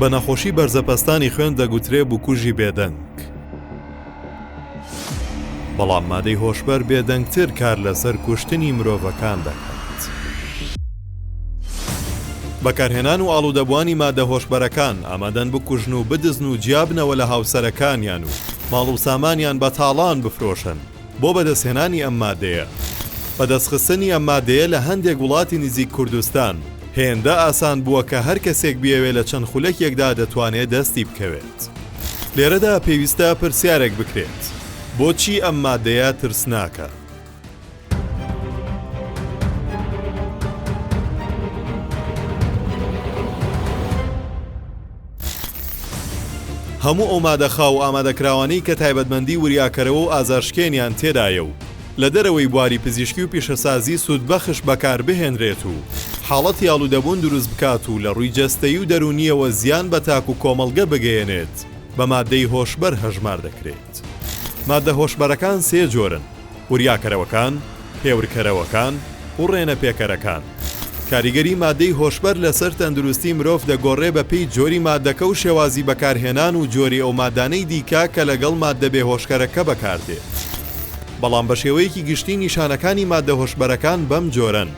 بە نەخۆشی بەرزەپەستانی خوێن دەگوترێ بکوژی بێدەنگ. بەڵام مادەی هۆشبەر بێدەنگتر کار لەسەر کوشتنی مرۆڤەکان دەکات. بەکارهێنان و ئاڵوودەبووانی مادە هۆشبەرەکان ئامادەن بکوژن و بدزن و جیابنەوە لە هاوسەرەکانیان و ماڵ و سامانیان بە تاڵان بفرۆشن بۆ بەدەستهێنانی ئەم مادەیە. بەدەستخستنی ئەم مادەیە لە هەندێک وڵاتی نزیک کوردستان هێندە ئاسان بووە کە هەر کەسێک بیەوێ لە چەند خولەکێکدا دەتوانێ دەستی بکەوێت. لێرەدا پێویستە پرسیارێک بکرێت، بۆچی ئەم مادەیە ترسناکە؟ هەموو ئەو مادە خاو و ئامادەکراوانەی کە تایبەتمەندی وریاکەرەوە و ئازارشکێنیان تێدایە و لە دەرەوەی بواری پزیشکی و پیشەسازی سوودبەخش بەکاربهێنرێت و حاڵەتی ئاڵوودەبوون دروست بکات و لە ڕووی جەستەیی و دەروونییەوە زیان بە تاک و کۆمەڵگە بگەیەنێت بە ماددەی هۆشبەر هەژمار دەکرێت. ماددە هۆشبەرەکان سێ جۆرن، وریاکەرەوەکان، هێورکەرەوەکان و ڕێنەپێکەرەکان. کاریگەری ماددەی هۆشبەر لەسەر تەندروستی مرۆڤ دەگۆڕێ بەپێی جۆری ماددەکە و شێوازی بەکارهێنان و جۆری ئەو ماددانەی دیکە کە لەگەڵ ماددە بێهۆشکەرەکە بەکاردێت. بەڵام بە شێوەیەکی گشتی نیشانەکانی ماددە هۆشبەرەکان بەم جۆرەن،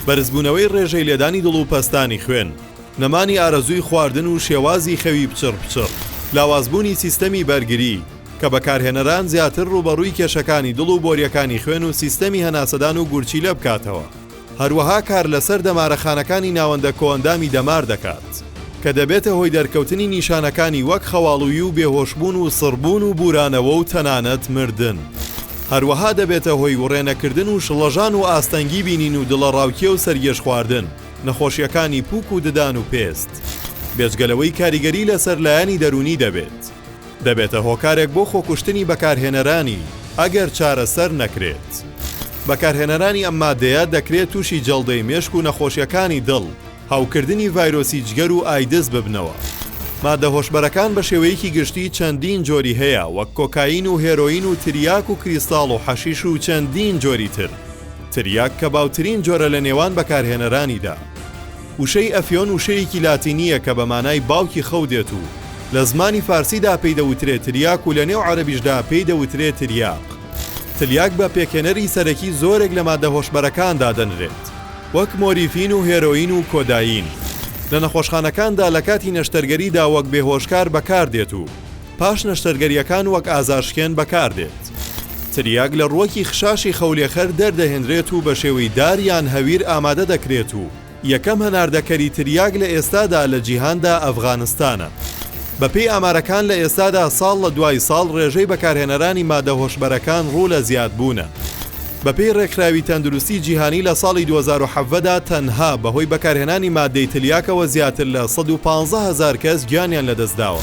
بەرزبوونەوەی ڕێژەی لێدانی دڵ و پەستانی خوێن، نەمانی ئارەزووی خواردن و شێوازی خەوی پچڕ پچڕ، لاوازبوونی سیستەمی بەرگری، کە بەکارهێنەران زیاتر ڕووبەڕووی کێشەکانی دڵ و بۆرییەکانی خوێن و سیستەمی هەناسەدان و گورچیلە بکاتەوە. هەروەها کار لەسەر دەمارەخانەکانی ناوەندە کۆئەندامی دەمار دەکات، کە دەبێتە هۆی دەرکەوتنی نیشانەکانی وەک خەواڵوویی و بێهۆشبوون و سڕبوون و بوورانەوە و تەنانەت مردن. هەروەها دەبێتە هۆی وڕێنەکردن و شڵەژان و ئاستەنگی بینین و دڵەڕاوکێ و سەرگێژخواردن، نەخۆشییەکانی پووک و ددان و پێست. بێجگە لەوەی کاریگەری لەسەر لایەنی دەروونی دەبێت. دەبێتە هۆکارێک بۆ خۆکوشتنی بەکارهێنەرانی ئەگەر چارەسەر نەکرێت. بەکارهێنەرانی ئەم مادەیە دەکرێت تووشی جەڵدەی مێشک و نەخۆشیەکانی دڵ، هەوکردنی ڤایرۆسی جگەر و ئایدز ببنەوە. مادە هۆشبەرەکان بە شێوەیەکی گشتی چەندین جۆری هەیە وەک کۆکاین و هێرۆین و تریاک و کریستاڵ و حەشیش و چەندین جۆری تر. تریاک کە باوترین جۆرە لە نێوان بەکارهێنەرانیدا. وشەی ئەفیۆن وشەیەکی لاتینییە کە بە مانای باوکی خەو دێت و لە زمانی فارسیدا پێی دەوترێ تریاک و لە نێو عەرەبیشدا پێی دەوترێ تریاق. تلیاک بە پێکهێنەری سەرەکی زۆرێک لە مادە هۆشبەرەکان دادەنرێت وەک مۆریفین و هێرۆین و کۆدایین. لە نەخۆشخانەکاندا لە کاتی نەشتەرگەریدا وەک بێهۆشکار بەکاردێت و پاش نەشتەرگەرییەکان وەک ئازارشکێن بەکاردێت. تریاک لە ڕووەکی خشاشی خەولێخەر دەردەهێنرێت و بە شێوەی دار یان هەویر ئامادە دەکرێت و یەکەم هەناردەکەری تریاک لە ئێستادا لە جیهاندا ئەفغانستانە. بەپێی ئامارەکان لە ئێستادا ساڵ لە دوای ساڵ ڕێژەی بەکارهێنەرانی مادە هۆشبەرەکان ڕوو لە زیادبوونە. بەپێی ڕێکخراوی تەندروستی جیهانی لە ساڵی 2017 دا تەنها بەهۆی بەکارهێنانی مادەی تلیاکەوە زیاتر لە 115 هەزار کەس گیانیان لەدەستداوە.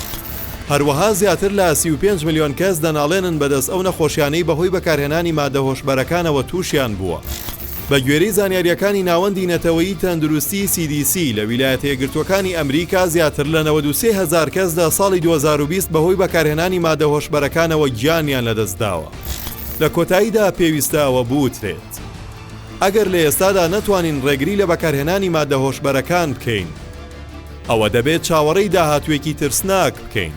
هەروەها زیاتر لە 35 ملیۆن کەس دەناڵێنن بەدەست ئەو نەخۆشیانەی بەهۆی بەکارهێنانی مادە هۆشبەرەکانەوە تووشیان بووە. بەگوێرەی زانیارییەکانی ناوەندی نەتەوەیی تەندروستی، CDC، لە ویلایەتە یەکگرتووەکانی ئەمریکا زیاتر لە 93 هەزار کەس لە ساڵی 2020 بەهۆی بەکارهێنانی مادە هۆشبەرەکانەوە گیانیان لەدەستداوە. لە کۆتاییدا پێویستە ئەوە بوترێت، ئەگەر لە ئێستادا نەتوانین ڕێگری لە بەکارهێنانی مادە هۆشبەرەکان بکەین، ئەوە دەبێت چاوەڕێی داهاتووێکی ترسناک بکەین.